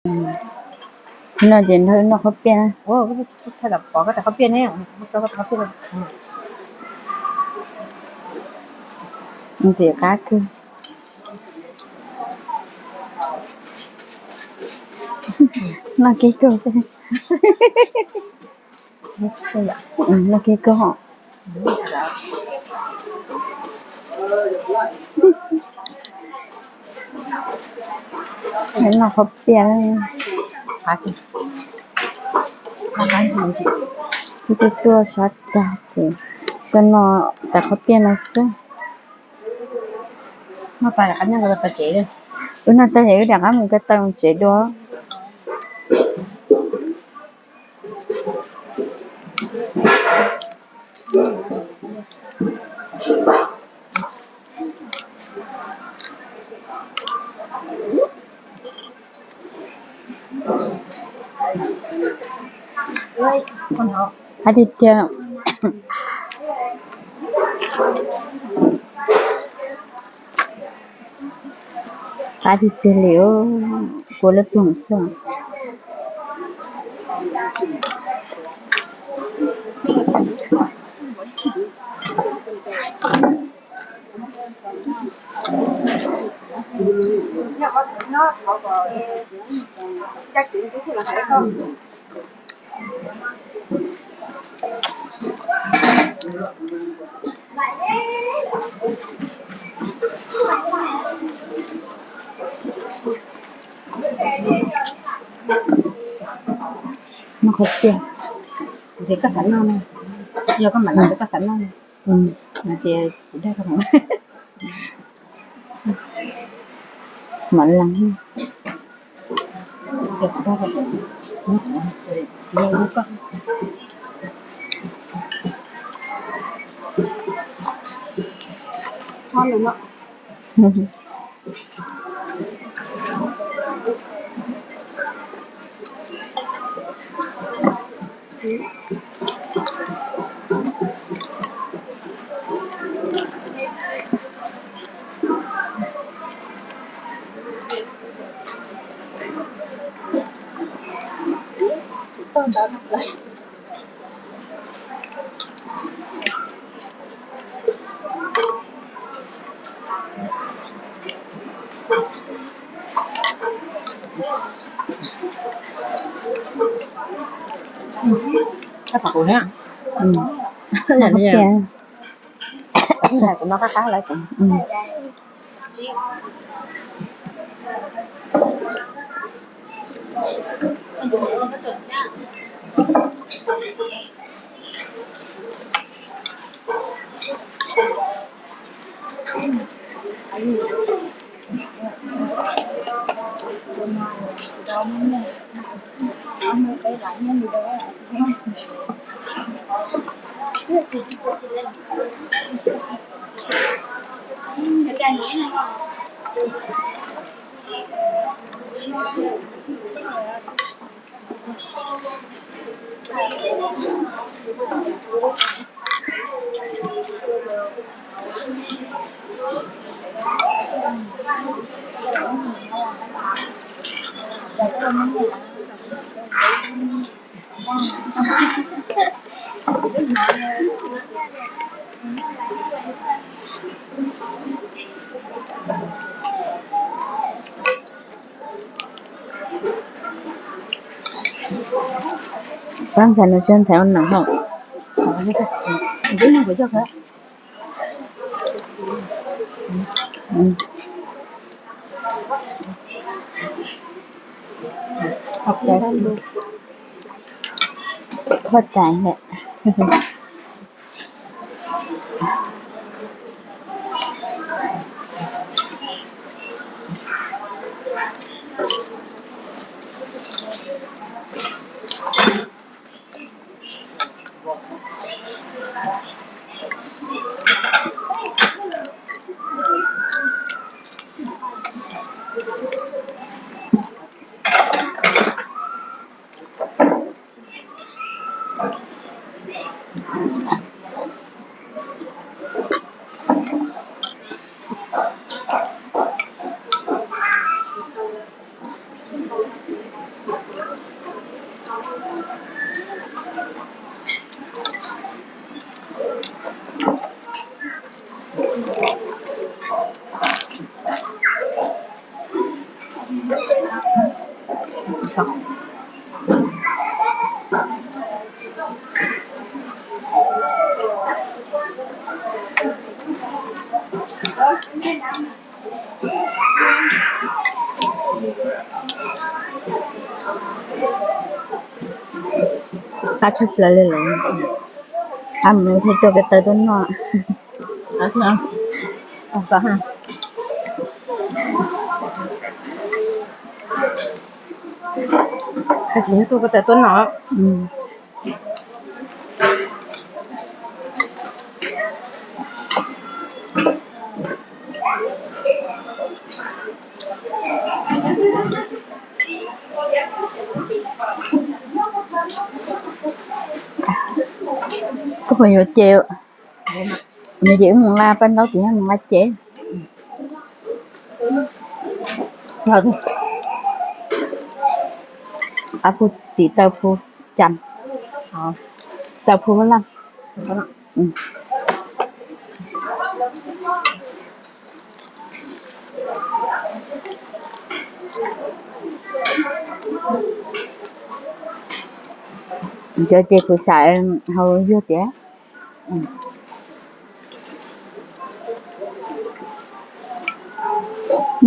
No ces nrog wb noj qhob piaj na. Ntxim qab kawg. Noj kiag kawg xwb. Noj kiag kawg hos. Noj qhob piaj. Wb twb tuaj sab tag ces tuaj noj tas qhob piaj no xwb. Wb noj tag ces wb rov qab mus ko taw tsev dua. Qab tiag tiag. Qab tiag tiag li, kua lab ploog xwb. Noj qhov tiag. Ces koj xav noj no, yog koj mam los ces koj xav noj no, ces kuv dag koj mus. Mam lees. Kuv noj qab qab lawm. Pab ntxhais no tsis ntxhais ua neeg hos. Huaj tais lawm. Qab tshaj plaws li lawm. Qab mus thiaj tuaj ko taw tuaj noj. Tuaj ko taw tuaj noj. Koj puas yuav ces? Nws ces wb mus nqa paj ntaub tim no mus nqa ces. Qab pug tim taw pug cas, taw pug laj. Cov ces kuv xav hau yug tias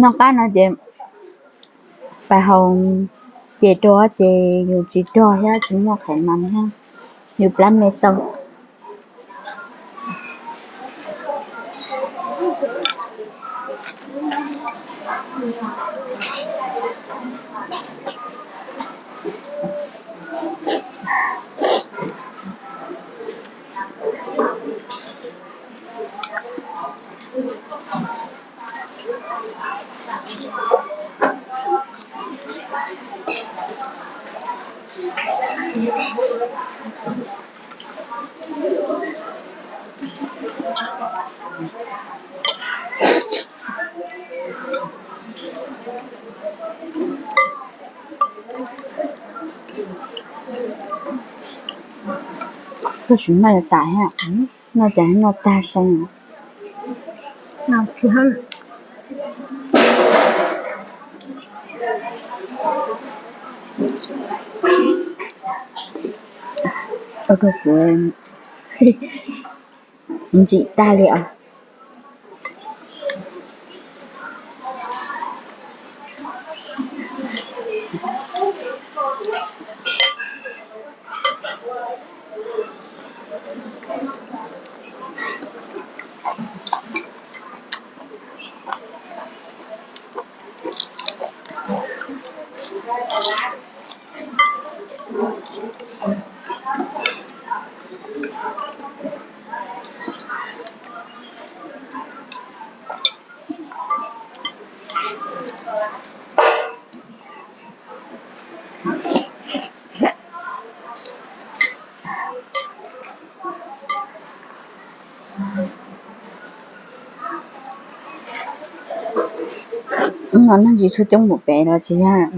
noj qab no ces pais hau ces rau ces yus tsis rog thiab tsis muaj qhov mas thiab, yus plab me tau. Koj sim noj tas thiab, noj tas noj tag sai. Ua rau kuv ntsim tag li os. No neeg tsis tshua coob npaum pem no tsis yog.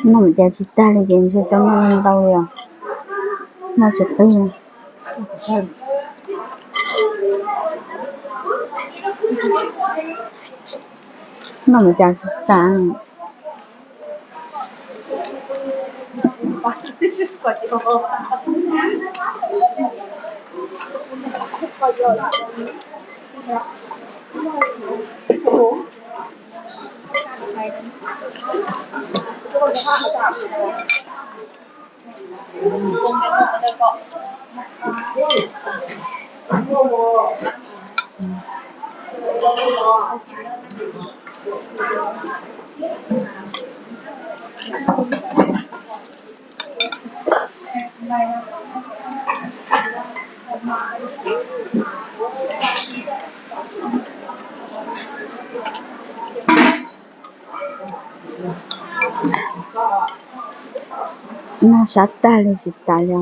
Noj mus cas tsis tag li ces ntshe tau noj ntau li os. Noj tsis qig. Noj mus cas tsis tag. Noj sab tag li tsis tas li.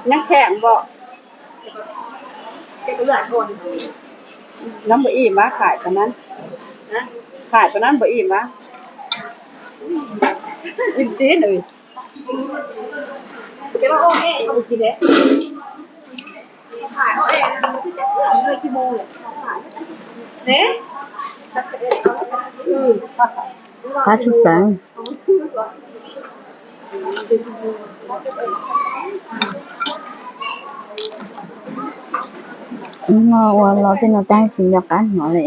Nyob kheem npom. Nab npam ib mas, Khais pas nab, Khais pas nab npam ib mas. Ib tib nws. Qab tshaj plaws. No ua los tej no tab tsis nco qab hnov li.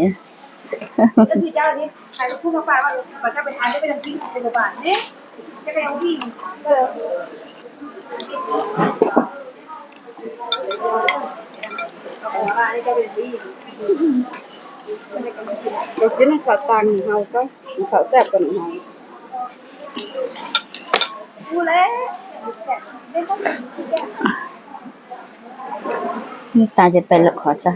Cov tib neeg thaum tas nws haus, thaum xaj kom nws haus. Nws tas ces pem lawm qhov tsa.